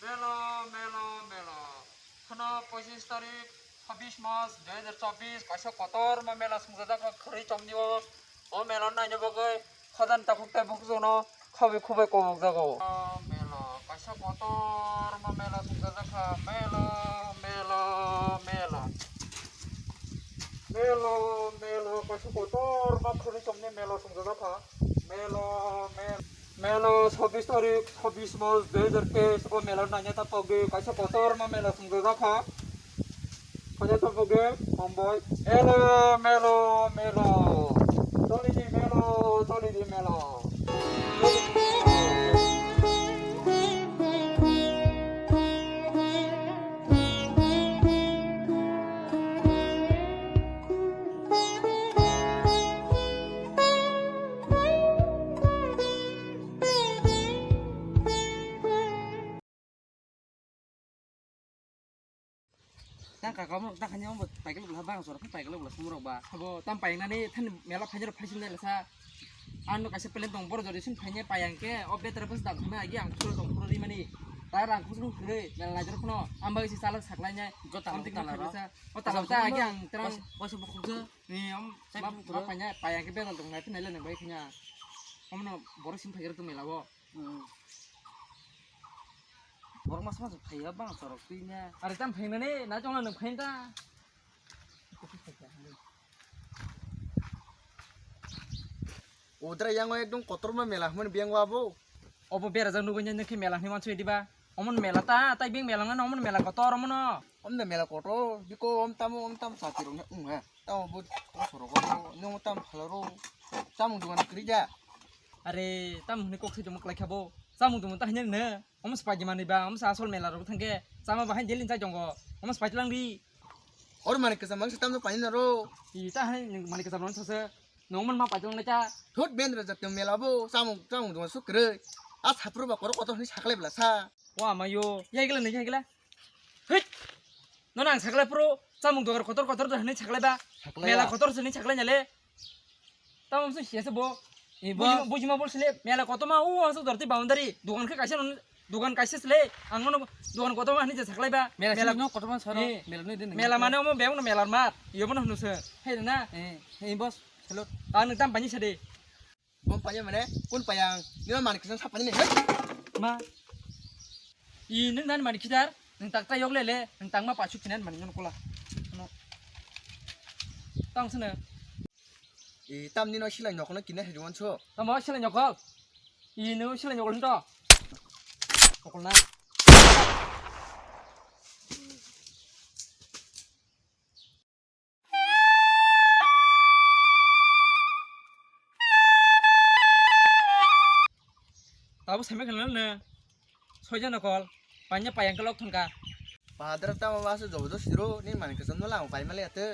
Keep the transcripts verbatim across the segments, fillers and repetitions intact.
Melo, melo, melo. Kheno pochis tarik, chabbish mas dui hazar chobbish, kaisa kotorma mela swngjajak kha khwrwi chomni o. O mela naina bagwi khajani takhuk tei bukhukno khabai khubai kobok jago. Melo, kaisa kotorma mela swngjajak kha. Melo, melo, melo. Melo, melo, kaisa kotorma khwrwi chomni mela swngjajak kha. Melo, melo. Melo, chabbish tarik, chabbish mas dui hazar teis, o mela naina ta pogwi kaisa kotorma mela swngjajak kha. Kanya ta pogwi, Mumbai. Melo, melo, melo. Tolini melo, tolini melo. Tang kaka mo tang khanya mo paikal bwla bang soro paikal bwla sumrok ba. Abo tam paingnani than mela phaijero phaisin dai lasa. Ano kaisa plan tong boro jodi sin phaine payang ke o betra bus dam khana agi ang khuro tong khuro ri mani. Ta rang khusung khre mela najor khno amba isi salak saklai nai. Go tala, am tik tala khre ro. Sa. O tala ta agi ang terang. Poisa bukhuk je. Ni am ma phaine payang ke betal tong nai thin nai le nang bai khanya. Amno boro sin phaijero tong mela bo. Hmm. Borok masa masa phaiya bang chorok twi nya. Are tam phainani na chongna nang phain ta. Udra yango ekdom kotorma mela hwnmani biyang wabo. Obo berajak nugwi nya nokhe mela hwnwi mansugwi diba? Omon mela ta, tai beng mela ngano omon mela kotor omono. Omda mela kotor, biko om tamo om tam sati rok ung ha. Tamo bo kotor rok nung tam phalaro. Chamung dugan kwrwi ja. Are tam hwnwi kok sai tongma kwlai kha bo. Chamung tongma ta hwnwi nang. Omo se paidi manwi ba, omo se asol mela rok thangkhe chama bahai delin chai tongo. Omo se paidi langdi. Or mani kwcham mang se tamno paini naro. I ta hai mani kwcham rok sase. Nong man ma paidi langnai ta. Thot ben ra jatyo mela bo chamung chamung dong suk kwrwi. A sapro ba korok kotor hwnwi saklai bla sa. Wa ma yo. Yai gila nai yai gila. Hei. No nang saklai pro chamung dogar kotor kotor hwnwi saklai ba. Saklai mela ba. Kotor se hwnwi saklai nyale. Tamo se siya se bo. Bujima, bujima bol sile mela kotorma o asuk dorti boundary. Dukan khe kaisa nun, dukan kaisa sile. Ang no dukan kotorma hwnwi je saklai ba. Mela sile no kotorma soro. Mela no din. Mela mane omo beng no mela mar. Iyo bono hnu se. Hei na. Eh, hei boss. Hello. Ta nang tam pani sade. Bom paya mane kun payang. Nino mani kisang sapani ne. Hei. Ma. I nang nan mani kidar. Nang tak ta yok lele. Nang tangma pasu kinan mani non kola. No. Tang sene. I tamni no silai nokno kina hedi wanso. Tamo silai nokol. I no silai nokol hinto. Nokol na. Tabo seme khalna ne. Soja nokol. Panya payang kelok thangka. Padra tamo wasu jobo jobo siro ni mani kesam no lang pai male ate.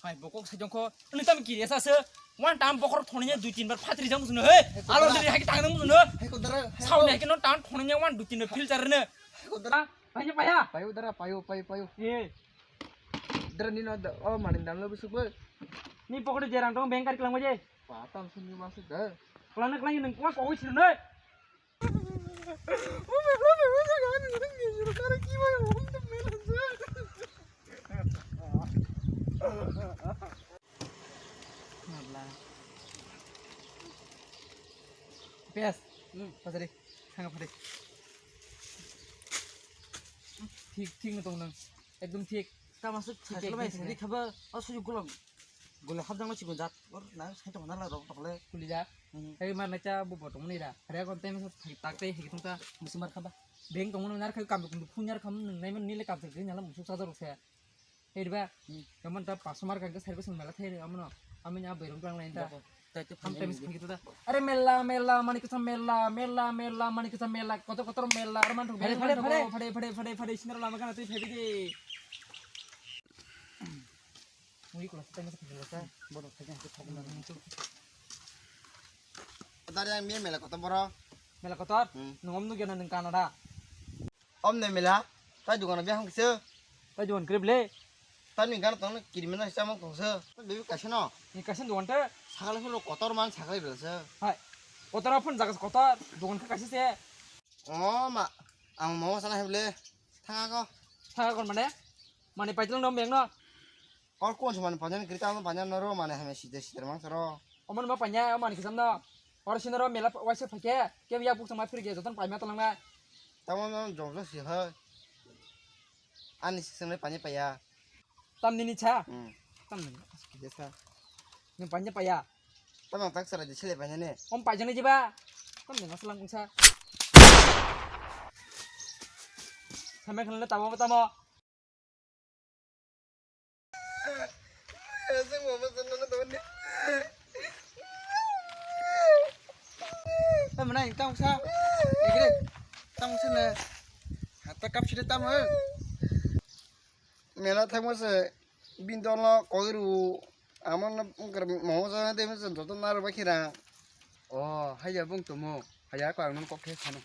Hai, bokok sai jongkho. Ini tam kiri asa se. Wan tam bokor thoni nya dui tin bar phatri jang musuno he. Alo diri hai tang musuno. Hai kodara. Sauni hai no tam thoni nya wan dui tin bar filter ne. Hai kodara. Hai paya. Payu dara, payu, payu, payu. Ye. Dara ni no o mani dam lo busuk bo. Ni pokore jerang tong bengkar kelang baje. Patam sini masuk da. Kelang kelang nang kuat kau sini ne. Pes, hmm, pasari, hanga pade. Thik, thik no tong nang, ekdom thik. Tamo aswk thik, thik, thik, thik. Khaba, o sujuk golom. Golom habjak no chikon jat. Or na sai tong na la rok tokle. Kuli ja. Hmm. Hai mar na cha bo bo tong ni ra. Re kon tem sa thik tak te hik tong ta. Musi mar khaba. Beng tong no nar khai kam kum phun yar kham nang nai man ni le kam se nyalam musuk sa rok se. Hei ba. Hmm. Kaman ta pasomar ka sai ko sung mela thai re amno. Ami nya berong plang lain ta. Dako. Tam time is phikita da. Are mela, mela, mani kisa mela, mela, mela, mani kisa mela, kotor, kotor mela, are man thok, phare, phare, phare, phare, phare, phare, phare, sinaro lama kana tui phai bidi. Mui kula sa, tengah sa, kula sa, bodoh saja, aku thok na. Kotor yang mie mela kotor boro. Mela kotor? Hmm. Nungom nu gena nung Canada. Om ne mela, tai dukan biya hong kisa. Tai dukan krip le. Tani gana tong kiri mena sama tong se. Lebi kaisa no. Ni kaisa dukan te. Sakale phano kotor man sakale bela se. Hai. Kotor phun jaga kotor, dukan khe kaisa se. O ma. Ang momo sana heble. Thanga ko. Thanga ko mane? Mane paitlang dong beng no. Kor kon se mane panjan kiri tamo panjan noro mane hame sida sida mang soro. Oman ma panya, o mane kisam no. Or sinoro mela waisa phake, ke ya buk sama phirge joton paima talang na. Tamo no jong jong si hai. Ani sisem le panya paya. Tam nini cha? Hmm. Tam nini. Kisa. Nung panya paya. Tamo tak sara di sele panya ne. Om panya ne jiba. Tam nini selang kungsa. Sampai kenal tamo tamo. Tamo na tamo sa. Igre. Tamo sa na. Hata kap sida tamo. Mela thangma se bindolo koiru. Amon na ungkar moho sa de se doto naro bakira. Oh, haya bung tumo. Haya ko ang non kok khe sano.